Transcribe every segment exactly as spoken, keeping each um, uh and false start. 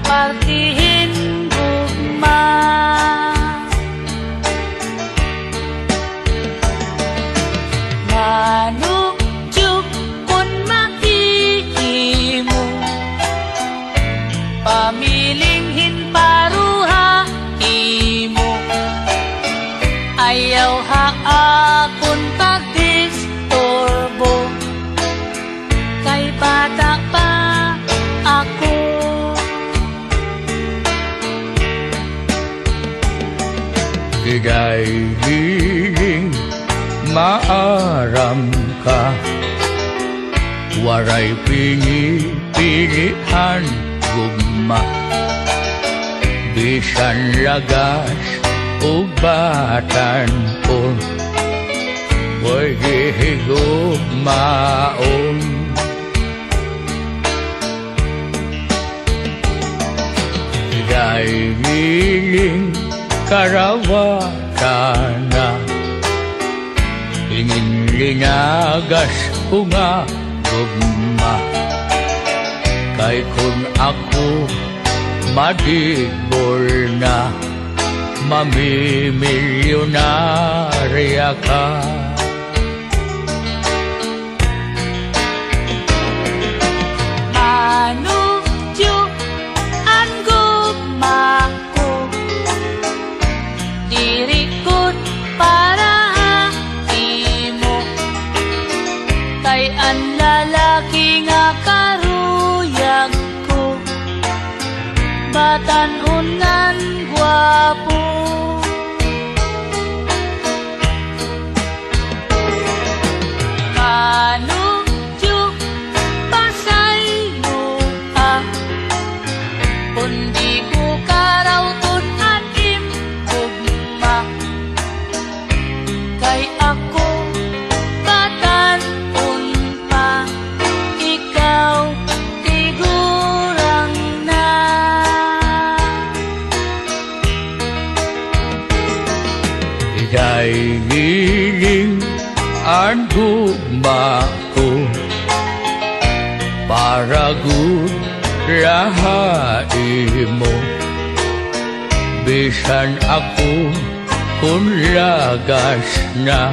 Parte hin gugma. Manok Joe, kon mahihimo, pamiling hin paruha imo. Ayaw ha akon pagdisturbo, kay bata pa ako. Diday Liling, maaram ka, waray pinipili an gugma. Bisan lagas ug batan-on, pwede higugmaon. Diday Liling, karawatan na, inin linagas ko nga gugma. Kay kon ako madigbol na, mamimilyonarya ka. Manok Joe, an gugma ko, diri gud para ha imo, kay an lalaki nga karuyag ko, batan-on ngan gwapo. Manok Joe, pasayloa kon di ko karawton an im gugma, kay ako batan-on pa, ikaw tigurang na. Diday Liling, an gugma ko, para gud la ha imo. Bisan ako kon lagas na,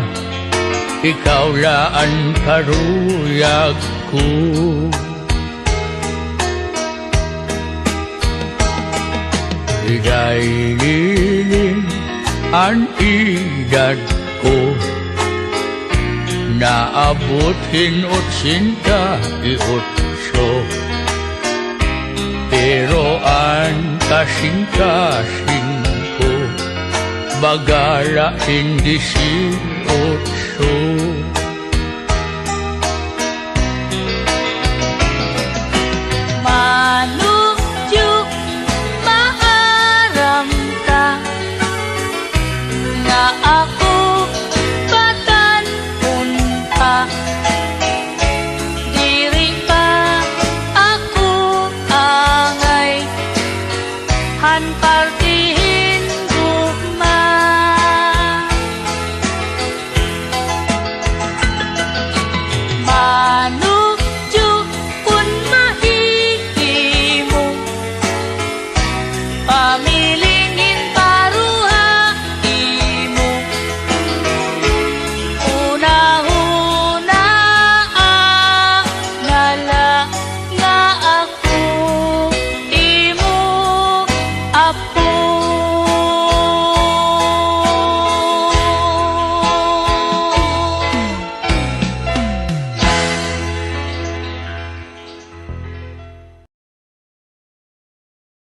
ikaw la an karuyag ko. Diday Liling, an edad ko naabot hin otsenta y otso. Pero an kasingkasing ko, baga la hin disiotso.